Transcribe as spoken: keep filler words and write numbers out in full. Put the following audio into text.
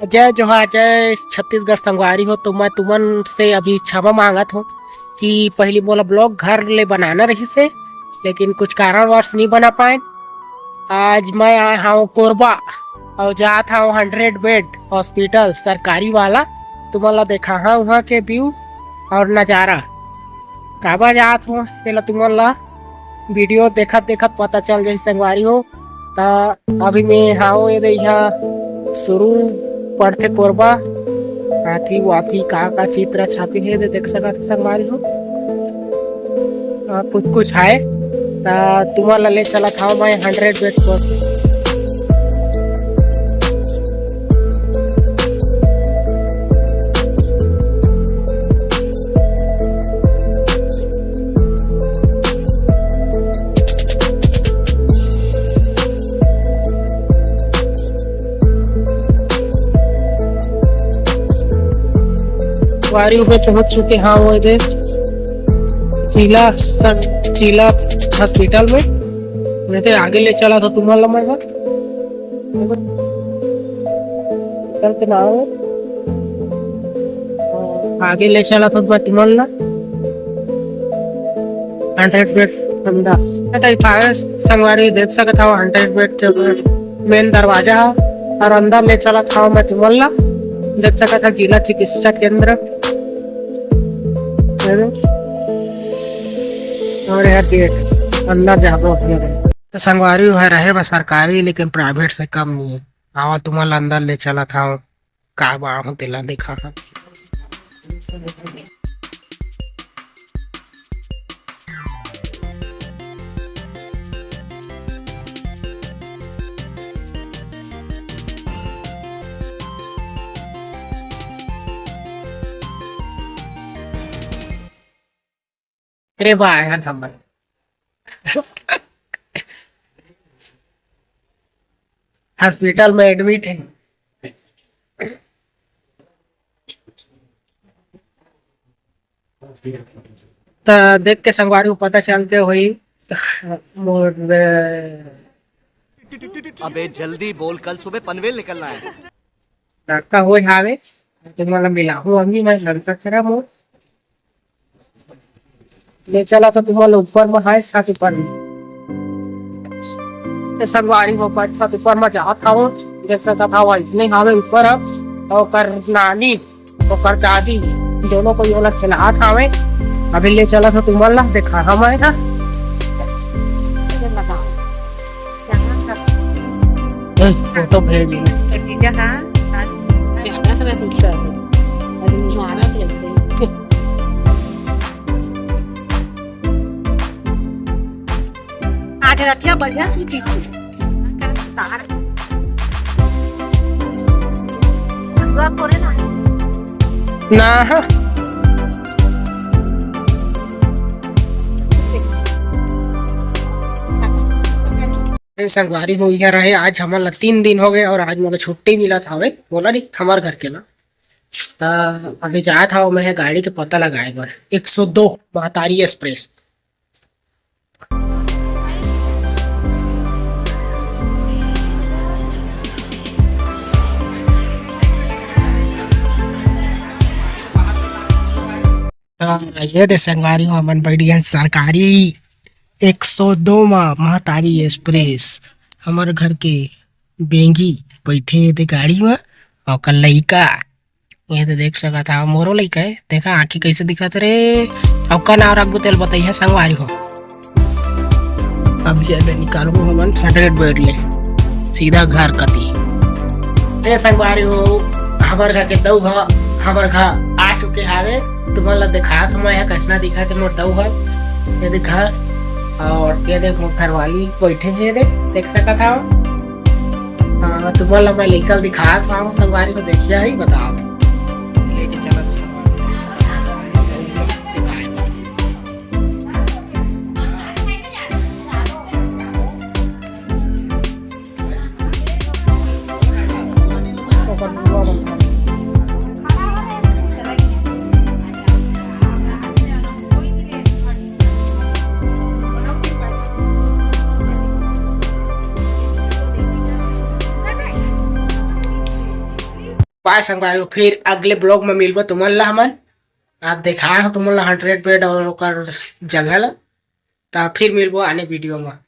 जय जोहार, जय छत्तीसगढ़ संगवारी हो। तो मैं तुमन से अभी क्षमा मांगत हूँ कि पहली मोला ब्लॉग घर ले बनाना रहिस हे, लेकिन कुछ कारणवश नहीं बना पाए। आज मैं आए हूँ कोरबा और जात हूँ हंड्रेड बेड हॉस्पिटल सरकारी वाला। तुमन ला देखा हाँ वहाँ के व्यू और नज़ारा। काबर जात हूँ तेला तुमन ला वीडियो देखत देखत पता चल जाही संगवारी हो। त अभी मैं हाव ये दे इहाँ शुरू पड़थे कोरबा। हाथी वाथी का का चित्र छापे हे दे देख सकत हो संगवारी हो। आ, कुछ कुछ है। त तुमन ला ले चलत हाव मैं हंड्रेड बेड पर। वारी में पहुंच चुके हाँ वो दे जिला सं-, जिला हॉस्पिटल में। मैं तो आगे ले चला था तुम्हारा लम्बा। चल के ना आवे। आगे ले चला था बा तुमन ला। हंड्रेड बेड अंदर। त इफायस संगवारी देख सकत हव हंड्रेड बेड के मेन दरवाजा ह और अंदर ले चलत हव मैं तुमन ला। देख सकत हव जिला चिकित्सा केंद्र। और यह गेट अंदर जाबो अपने। त संगवारी ह रहे बा सरकारी लेकिन प्राइवेट से कम नहीं है। आवा तुमन ला अंदर ले चलत हव। का बांव तेला देखा हा। रे बा, यहाँ नंबर। हॉस्पिटल में एडमिट है। त देख के संगवारी को पता चल के होई मोर, अ, अबे जल्दी बोल, कल सुबह पनवेल निकलना है। लड़का होए हावे, तुमन ला मिलाहूं अभी मैं लड़का करा मोर। ले चला तो तुमन ला ऊपर में हाय छत ऊपर में। ये संगवारी हो ऊपर छत ऊपर में जात हावो, देख सकत हावो इसने हावे ऊपर अब, और ओकर नानी, ओकर दादी, दोनों को योला खिलात हावे। अभी ले चला तो तुमन ला देखा हम आए ना। फोटो भेज दे। आज रखिया बढ़िया की दी। तार। पूरा थोड़े ना। ना, हाँ। संगवारी हो इहाँ रहे, आज हमन ला तीन दिन हो गए और आज मोला छुट्टी मिलत हावे, बोला नहीं हमार घर के ना। त अभी जात हाव मैं गाड़ी के पता लगाए बर, एक सौ दो महतारी एक्सप्रेस। ये दे संगवारी हो, हमन बैठ गए सरकारी एक सौ दो मा महतारी एक्सप्रेस। हमर घर के बेंगी बैठे हे दे गाड़ी मा, ओकर लइका ये तो देख सकत हव, मोरो लइका हे। देखा आँखी कैसे दिखत रे। अउ का नाव रखबो तेल बताइए संगवारी हो। अब ये दे निकालबो हमन हंड्रेड बेड ले सीधा घर कती। ए संगवारी हो, हमर घर के दऊ ह, हमर घर आ चुके हावे। तुमन ला देखात हव मैं, कइसना दिखत हे मोर दऊ ह। ये देख घर, और ये देख मोर घरवाली बैठे हे रे, देख सकत हव। हाँ, तुमन ला मैं लइका ल दिखात हव, संगवारी को देखिया ही बतात। लेके चला तो संगवारी को देख सकत हव। Bye संगवारी हो, फिर अगले vlog में मिलबो तुमन ला हमन। आप देखाए हो तुमन ला hundred bed और ओकर जगह ला, त फिर मिलबो आने video में।